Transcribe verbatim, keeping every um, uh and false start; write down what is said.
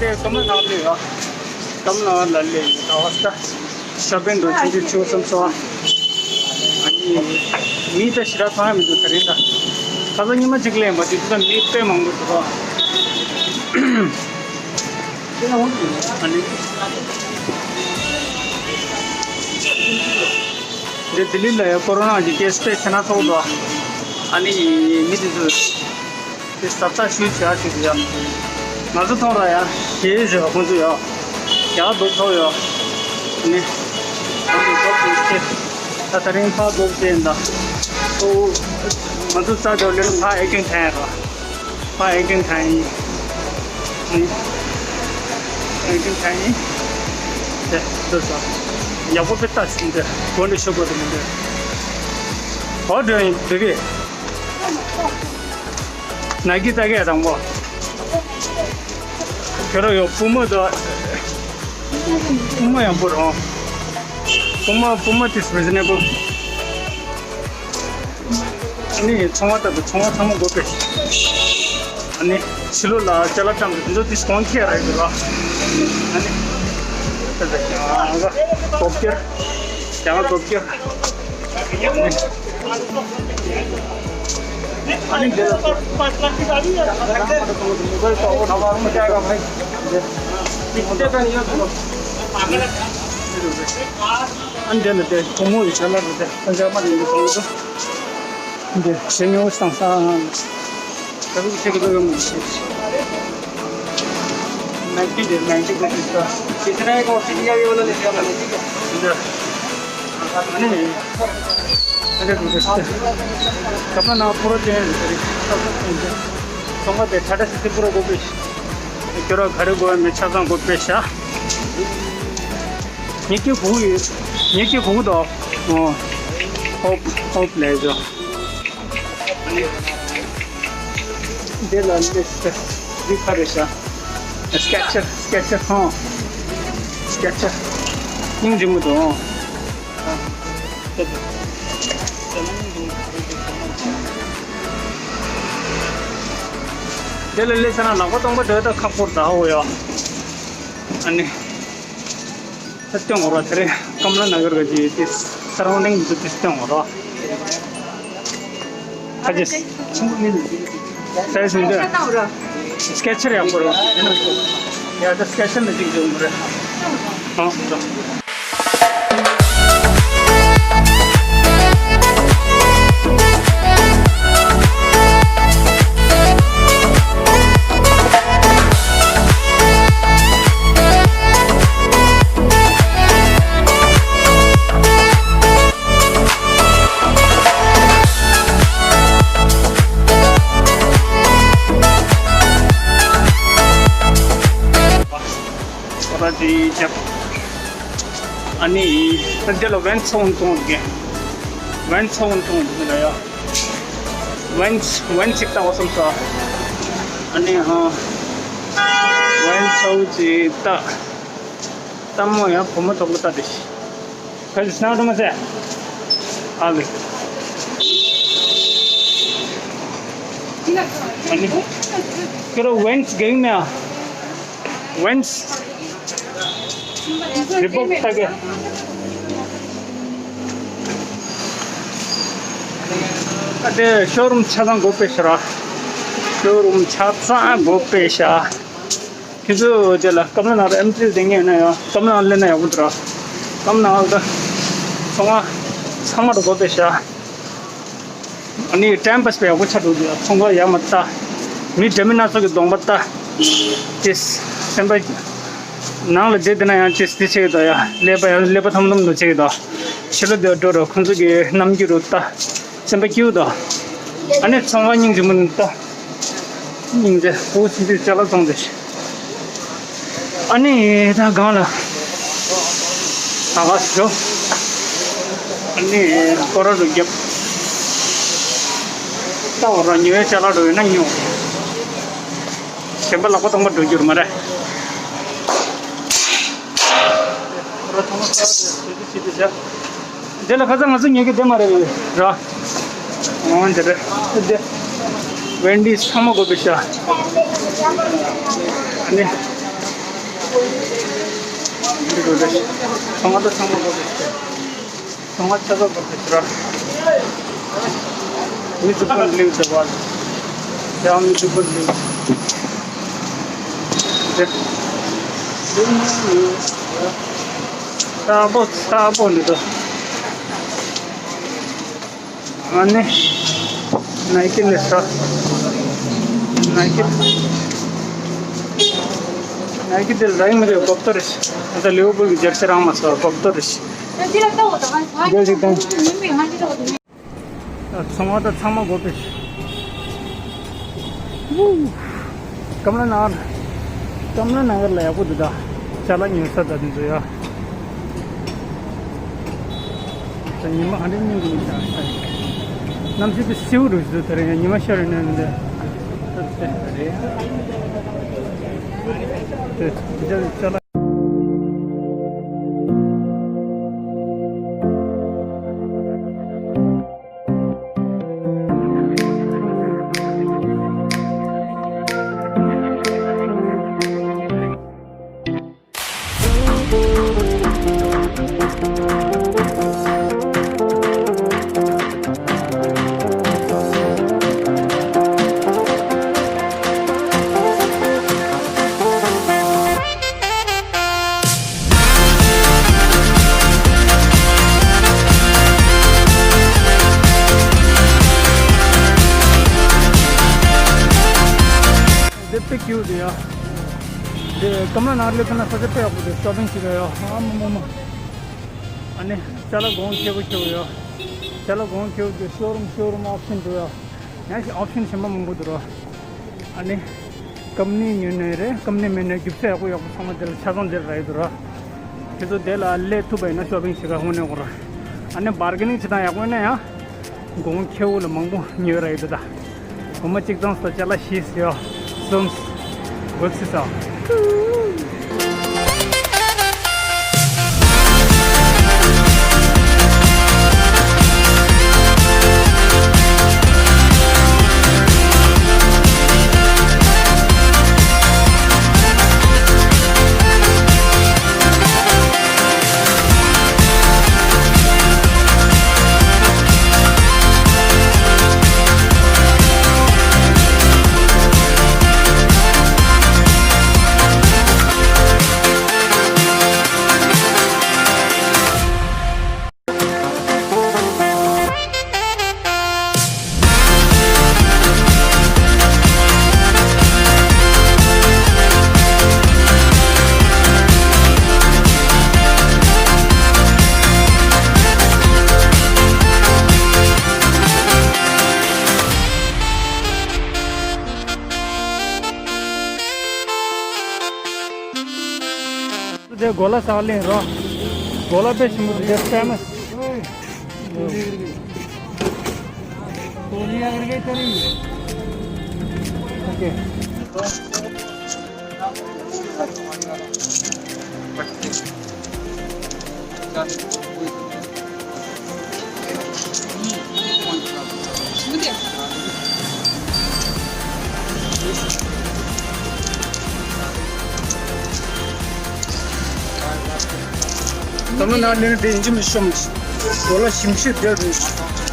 དེ་ཀམ་ལ་ནང་ལ་ཡོད། ཀམ་ལ་ནང་ལ་ལས་ཡོད། ད་བ་ས་ཤ་པན་འགྲོ་ཆུང་ཆུང་ཆུང་སམ་སོ། ཨ་ནི་མི་ད་ཞེ་དྲག་མཐོང་ཡ་མི་འདུག་ད་རིང་ད། ཁ་སང་ཉི་མ་གཅིག་ལས་མ་དེ་དུས་ད་མི་དཔེ་མང་པོ་འདུག་ཨ་ནི། འདི་ལྡི་ལི་ལ་ཡ་ཀོ་རོ་ན་གི་ཀེ་སི་དཔེ་ཆེ་ན་ཚོགས་འདུག་ཨ་ནི་མི་དེ་ཚོ་དེ་ཟབ་ཚགས་ཞུས་བྱས་ཞུས་ཡ། ང་ཚོ་ཐོག་ལ་ཡ་ཞེས་ཞུས་པ་ཁོང་ཚོ་ཡ་ཡག་སྡུག་ཐོག་ཡ་ནི་ཁོང་ཚོ་སྡུག་ཅིག་ཆེ། ད་ད་རིང་ཕར་སྡུག་ཅིག་ཡིན་ད། ཨོ། ང་ཚོ་རྩ་འགྲོ་ལེན་ཕར་ཨེ་ཀིང་ཐན་ཡ་ར། ཕར་ཨེ་ཀིང་ཐན་ཡིན། ཨེ་ཀིང་ཐན་ཡིན། དེ་འདུག་ས། ཡག་པོ་དཔེ་ལྟ་ཟིན་ཏེ་གོ་འདྲ་ཤོག་གོ་དེ་མི་འདུག་ཨོ་འདྲ་ཡིན་འདུག་གི་ནག་གི་ལྟ་གི་དང་པོ། ཁྱོད་རང་ཡོད་པུ་མ་དང་། པུ་མ་ཡང་པོ་རང་། པུ་མ་པུ་མ་དེ་རི་ཛི་ནེ་བལ། ཨ་ནི་ཚོང་བ་ལྟ་བུ་ཚོང་བ་ཚང་མ་དགོས་པས། ཨ་ནི་ཕྱི་ལོགས་ལ་ཅ་ལག་བཀྲམ་དུས་འདི་ཚོ་དེ་གོང་ཁེ་ར་ཡོད་ར། ཨ་ནི་ད་ལྟ་ཡང་ལྡོག་ཁྱེར་ཡང་ལྡོག་ཁྱེར། ཨ་ནི་འདི་ལ་ཨ་འདི་ལ་དེ་ཁོ་མོ་ཡི་ཆ་ལ་རུ་དེ་ཨ་འཇམ་མ་ཡིན་གྱི་གོང་དུ་འདི་ཞེ་ཉུང་བཏང་ས་ད་རུ་ཆེ་གི་ལོ་ཡོང་མི་ཤེས། ནང་ཁྱིམ་དེ་ནང་ཁྱིམ་དེ་ཤི་ས་ཤི་ས་ནའི་གོ་ཤི་ཡ་ཡོད་ལ་ལས་ཡ་ལ་ལས་ཤི་ག་འདི་ཨ་ནི་ཨ་འདི་རུ་དེ་ཁ་པ་ན་པུ་རོ་ཅན་རེད། ཚོང་པ་དེ་ཁྲ་ཁྲ་སི་སི་པུ་རོ་གོ་པི་ཁྱོད་ར་ག་རེ་གོ་མི་ཆ་ཚང་གོ་པི་ཤ། ཉི་ཁྱི་གུ་ཡོད། ཉི་ཁྱི་གུ་དོ། ཨོ། ཧོབ་ཧོབ་ལས་ཇོ། འདི་ལ་ལིས་ཏི་འདི་ག་རེ་ཤ། སྐེ་ཆར་སྐེ་ཆར་ཧོ། སྐེ་ཆར། སྙིང་རྗེ་མོ་དོ། འདི་ལ་སླེབས་ཚར་ན་ལག་པ་སྟོང་པ་སྦྲེལ་ད་ཁག་པོ་རེད་ད་འོ་ཡ། ཨ་ནི། ད་སྟོན་འོ་ར་དེ་རེད། ཀམ་ལ་ན་གར་ག་ཅི་དེ་སར་ཝང་ཌིང་དུ་དེ་སྟོན་འོ་ར། ཁ་ཅིག་ཆུང་ངུ་ནི་ས་ཡ་སུམ་ཅུ། སྐད་ཆ་རེ་ཡག་པོ་རེད། ཡ་ད་སྐད་ཆ་ནི་ཅིག་བྱུང་རེད། ཨ། ཁོ་ར་ཅིག་རྒྱབ། ཨ་ནི་ད་འདི་ལ་ཝེན་ཚོང་གཏོང་གི། ཝེན་ཚོང་གཏོང་གི་ལ་ཡ། ཝེན་ཝེན་ཅིག་ལྟ་བ་སོང་ས། ཨ་ནི་ཧ། ཝེན་ཚོང་ཅིག་ལྟ། ལྟད་མོ་ཡང་བུ་མོ་དོག་པོ་ལྟ་དེ། ཁ་ཅིག་སྣང་དུ་མ་ཟད། ཨ་ལེ། ཨ་ནི། ཁྱོད་རང་ཝེན་གེང་ནས། ཝེན། རི་པོག་ལྟ་གི། ཨ་དེ་ཤོ་རུམ་ཆ་ཚང་དགོས་པས་ཤ་ར། ཤོ་རུམ་ཆ་ཚང་དགོས་པས་ཤ། ཁྱེད་ཚོས་དེ་ལ་ཀམ་ལ་ནང་ལ་ཨེམ་ཅི་ལ་བསྡད་མཁན་ཡོད་ན་ཡང་ཀམ་ལ་ནང་སླེབས་ན་ཡག་པོ་འདུག་ར། ཀམ་ལ་ནང་ལ་ཚང་མ་ཚང་མ་འགྲོ་དགོས་པས་ཤ། ཨ་ནི་ཊེམ་པ་སི་པ་ཡག་པོ་ཆགས་འདུག་ཚོང་ཁང་ཡག་མ་ལྟ། མི་འདྲ་མིན་སྣ་ཚོགས་ཀྱི་གདོང་པ་ལྟ། ཅེས་སེམས་པ་ནང་ལ་བསྡད་བསྡད་ན་ཡང་ཅེས་དེ་བྱེད་ཀྱི་འདུག་ཡ། ཀླད་པ་ཡང་ཀླད་པ་ཐམ་ཐམ་དུ་བྱེད་ཀྱི་འདུག་ཕྱི་ལོགས་དེར་འགྲོ་རོགས་ཁོང་ཚོ་གི་གནམ་གྱི་རུ་ལྟ། སེམས་པ་སྐྱིད་པོ་འདུག་ཨ་ནི་ཚོང་ཁང་སྙིང་རྗེ་མོ་ནི་ལྟ། སྙིང་རྗེ་ཕྲུ་གུ་སེམས་ཤུགས་ཅ་ལག་བཙོང་དེ། ཨ་ནི་ད་སྒང་ལ་ད་ག་ཞོ། ཨ་ནི་སྐོར་ར་རུ་རྒྱབ། ད་འོ་ར་ཉོ་ཡ་ཅ་ལག་འགྲོ་ཡོད་ན་ཉོ། གཞན་པ་ལག་པ་སྟོང་པ་འགྲོ་རྒྱུ་རེད་མ་རེད། སྐོར་ར་ཚང་མ་ཚར་ཏེ་ཞོ་ཅིག་བྱེད་དེ་བཞག་འདི་ལ་ཁ་སང་ང་ཚོ་ཉོ་གི་དེ་མ་རེད་ར། འོང་འདི་རེད་འདི། ཝེན་ཌིས་ཚང་མ་དགོས་པའི་ཤ། ཨ་ནི། འདི་དགོས་རེད། ཚང་མ་ད་ཚང་མ་དགོས་རེད། ཚང་མ་ཆ་ཚང་དགོས་རེད་ར། མི་ཚོ་ཀུན་ལིའུ་དེ་བ། ཡང་མི་ཚོ་ཀུན་ལིའུ། དེ། ས་བོ་ས་བོ་ནི་དོ། ཨ་ནི། ནའི་ཀི་ལས་ས། ནའི་ཀི། ནའི་ཀི་དེ་ལ་ཡིན་མི་རེད། གོབ་ཏོ་རེད། ད་ལིའུ་པུལ་གྱི་ཇར་སི་རང་མ་སོ་གོབ་ཏོ་རེད། ཚོང་བ་དང་ཚང་མ་དགོས་པས། ཀམ་ལ་ནག་ཀམ་ལ་ནག་ལ་ཡག་པོ་འདུག་ད། ཅ་ལག་ཉོ་ས་ད་འདི་ཚོ་ཡ། ད་ཉི་མ་ཨ་འདྲ་སྙིང་གི་མི་ཤར་ས་ཡིན། གནམ་གཤིས་དེ་སེའུ་རུ་ཞིག་འདུག་ད་རེས་ཡང་ཉི་མ་ཤར་ཡོད་ན་འདི། ད་དེ་རེད། དེ་དེ་ཅ་ལག་དེ་དཔེ་ཀིའུ་ཊི་ཡ། དེ་ཀམ་ལ་ནག་ལ་ཕན་ན་ས་ཆ་དཔེ་ཡག་པོ་འདུག་ཤོ་པིང་བྱེད་ཀྱི་ཡོད། ཨ་མ་མ་མ། ཨ་ནི་ཅ་ལག་གོང་ཁེ་པོ་ཁེ་པོ་ཡོད། ཅ་ལག་གོང་ཁེ་པོ་འདུག་ཤོ་རུམ་ཤོ་རུམ་ཨོབ་ཤན་འདུག་ཡ། ཡང་ཞིག་ཨོབ་ཤན་གཞན་པ་མང་པོ་འདུག་རོ། ཨ་ནི། ཀམ་ནི་ཉོས་ནའི་རེད། ཀམ་ནི་མེད་ནའི་རྒྱུ་ཆ་ཡག་པོ་ཡག་པོ་ཚང་མ་དེ་ལ་ཆ་ཚང་དེ་ལ་རག་གི་འདུག་ར། དེ་ཚོ་དེ་ལ་སླེབས་ཐུབ་པ་ཡིན་ན་ཤོ་པིང་བྱེད་ག་དངོས་གནས་དགོས་ར། ཨ་ནི་བར་གེ་ནིང་བྱེད་སྟངས་ཡག་པོ་ཡིན་ན་ཡང་། གོང་ཁེ་པོ་ལ་མང་པོ་ཉོས་རག་གི་འདུག་ད། སྒོར་མོ་གཅིག་ཙམ་ས་ཅ་ལག་བཞི་ཡོད། གསུམ། དགུ་ཚིག་ཙམ། དེ་གོ་ལ་ས་ལེན་རོ། གོ་ལ་དཔེ་ཞིམ་པོ་འདུག་དཔེ་མ། ཨོ་ཀེ། ཏམ་ལ་ནཱ་ལེན་དེ་ཡིན་གཅིག་མིན་གཅིག་ཤོམ། གོ་ལ་ཞིམ་ཤོས་དེ་རེད།